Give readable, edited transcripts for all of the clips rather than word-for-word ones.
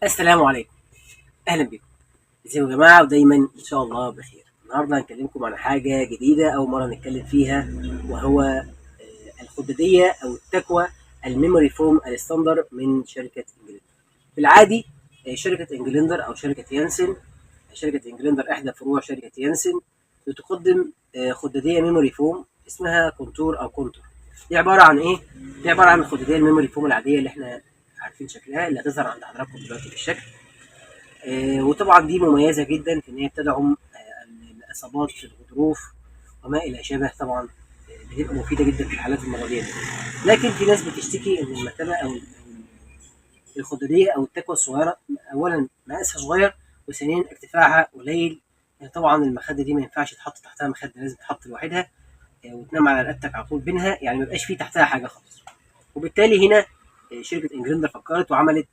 السلام عليكم، اهلا بكم. ازيكم يا جماعة؟ ودايما ان شاء الله بخير. النهارده هنكلمكم عن حاجة جديدة اول مرة نتكلم فيها، وهو الخداديه او التكوى ال memory foam ال standard من شركة انجلندر. في العادي شركة انجلندر او شركة يانسن، شركة انجلندر احدى فروع شركة يانسن، بتقدم خداديه memory foam اسمها كونتور او كونتور. دي عبارة عن ايه؟ دي عبارة عن الخداديه ال memory foam العادية اللي احنا عارفين شكلها، اللي هتظهر عند حضراتكم دلوقتي بالشكل. وطبعا دي مميزة جدا في ان هي بتدعم الاصابات في الغضروف وما الى شابه. طبعا بتبقى مفيدة جدا في الحالات المرضية دي. لكن في ناس بتشتكي ان المرتبة او الخداديه او التكوى الصغيرة اولا مقاسها صغير، وثانيا ارتفاعها قليل. طبعا المخدة دي ما ينفعش تحط تحتها مخده، لازم تتحط لوحدها وتنام على رقبتك على طول بينها، يعني ما يبقاش فيه تحتها حاجة خالص. وبالتالي هنا شركة انجلندر فكرت وعملت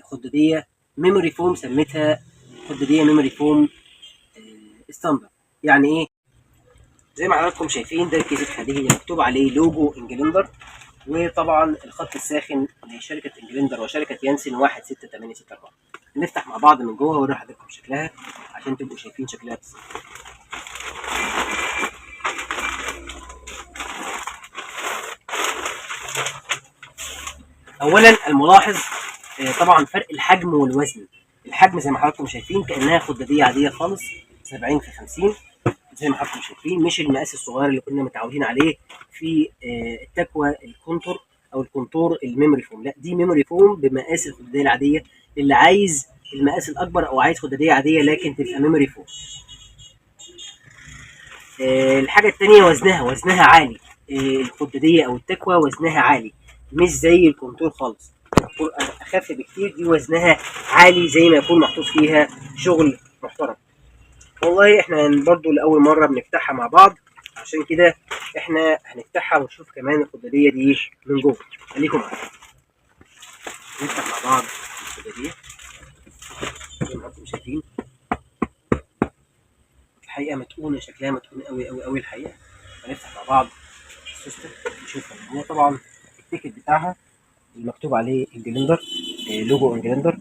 خداديه memory foam، سميتها خداديه memory foam standard. يعني ايه؟ زي ما حضراتكم شايفين ده الكيس الخارجي اللي مكتوب عليه لوجو انجلندر، وطبعا الخط الساخن لشركة انجلندر وشركه يانسن 16864. نفتح مع بعض من جوه واوري حضراتكم شكلها عشان تبقوا شايفين شكلها بالظبط. اولا الملاحظ طبعا فرق الحجم والوزن. الحجم زي ما حضراتكم شايفين كانها خداديه عادية خالص، 70 في 50 زي ما حضراتكم شايفين، مش المقاس الصغير اللي كنا متعودين عليه في التكوى الكونتور او الكونتور ال memory foam. لا، دي memory foam بمقاس الخداديه العادية، اللي عايز المقاس الاكبر او عايز خداديه عادية لكن تبقى memory foam. الحاجة الثانية وزنها عالي. الخداديه او التكوى وزنها عالي، مش زي الكونتور خالص. الكونتور اخف بكتير، دي وزنها عالي زي ما يكون محطوط فيها شغل محترم. والله احنا برضو لاول مرة بنفتحها مع بعض، عشان كده احنا هنفتحها ونشوف كمان الخداديه دي من جوه. خليكم معانا نفتح مع بعض الخداديه. زي ما انتم شايفين الحقيقة متقونه، شكلها متقون قوي قوي قوي الحقيقة. هنفتح مع بعض السوسته نشوفها من جوه. طبعا ال ticket بتاعها المكتوب عليه انجلندر، لوجو انجلندر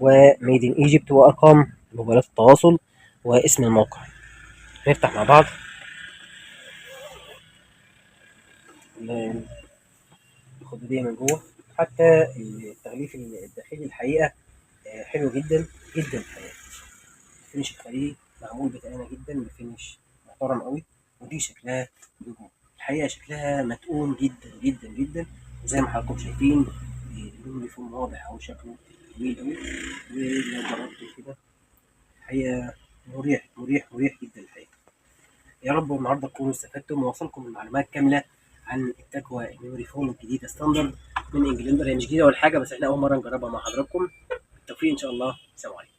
و made in Egypt، وارقام موبايلات التواصل واسم الموقع. نفتح مع بعض الخداديه من جوه. حتى التغليف الداخلي الحقيقة حلو جدا جدا الحقيقة. ال finish الخارجي معمول بتقانه جدا، ب finish محترم قوي. ودي شكلها من جوه الحقيقة شكلها متقون جدا جدا جدا. وزي ما حضراتكم شايفين ال memory foam واضح اهو، شكله جميل قوي. ولو جربته كده الحقيقة مريح مريح مريح جدا الحقيقة. يا رب النهارده تكونوا استفدتم ووصلكم المعلومات كاملة عن التكوى ال memory foam الجديدة standard من انجلندر. هي مش جديدة ولا حاجة، بس احنا اول مرة نجربها مع حضراتكم. بالتوفيق ان شاء الله. السلام عليكم.